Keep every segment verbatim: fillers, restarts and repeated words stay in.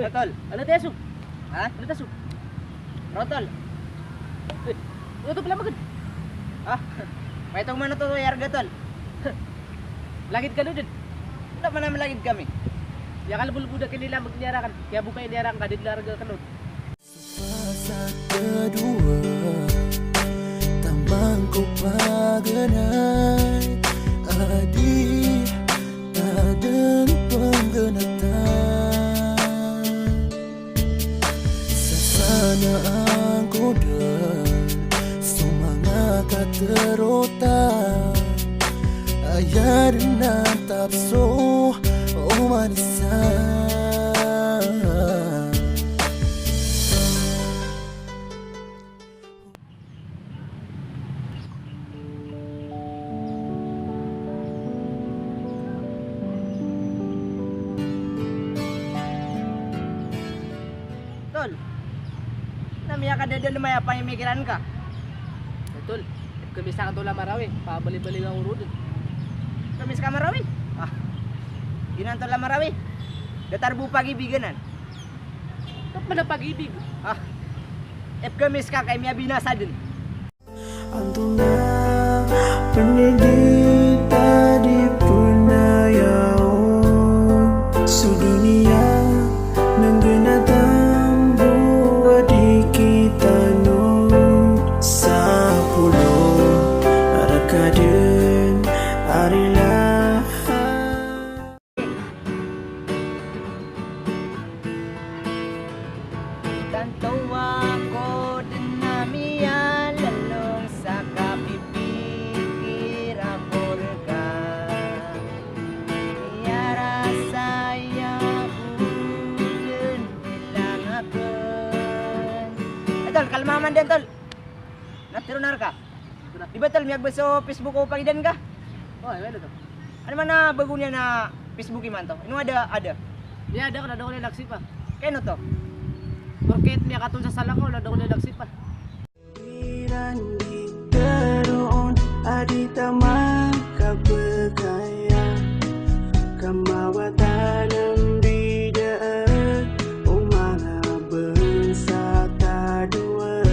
Tol. Ano taso? Ha? Ano taso? Rotol. Eh, ano to pala magad? Ha? May tong mana to ya arga, tol? Lagid kano den? Wala man a malagid kami. Ya kalbulbud a kinilamag niyaran kan. Kaya bukay niyaran ka, di larga kano. Sa kadowa, taman ko paganay, a di ta dn pnggnatan. Sa sanaan ko dn so manga katharo ta, aya dn a tapso oman isa. Tol, na miyakadadalm aya pamimikiran ka? Tol, ipkmis akn tol a Marawi, pabalibaliwan ko ron. Ipkmis ka Marawi? Ah, giyanan tol a Marawi. Datar bo pag-ibig anan. Kat mana pag-ibig? Ah, ipkmis ka kay miyabinasa dn. Antonaa pn i di ta di pn aya on so doniya, na nggnatan bo a di kita on sa polo a rk a dn a rilaan. Tanto ako dn a miyalolong sa kapipikir ako rka. Miyarasay ako dn bilang akn. Eh, tol, kalma man dn, tol. Na tiro na rka. Di ba, tol, miyakbs o Facebook o pagidan ka? O, aya, aya, tol. Ano man a bago niyan a Facebook imanto? Ino ada, ada? Di, ada ko, na da ko niyan aksipa. Kay ino oto? Porket miyakatol sa salakaw, na da ko niyan aksipa. Iran di tharoon a di ta makapkaya, ka mawatan a mbida o manga bansa ta dowa.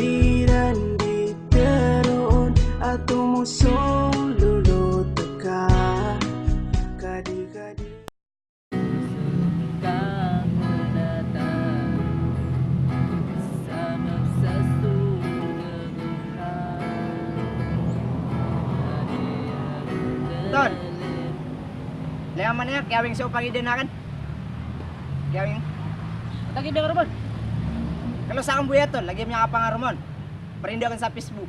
Iran di tharoon a tomosololot ka, kadi-kadi. Ton. Laya man iya, kiyawing so pagidan aken. Kiyawing. Atagi biya ka romon. Kalo sa kamboya, Ton, lagi miyakapangaromon. Parinda aken sa Facebook.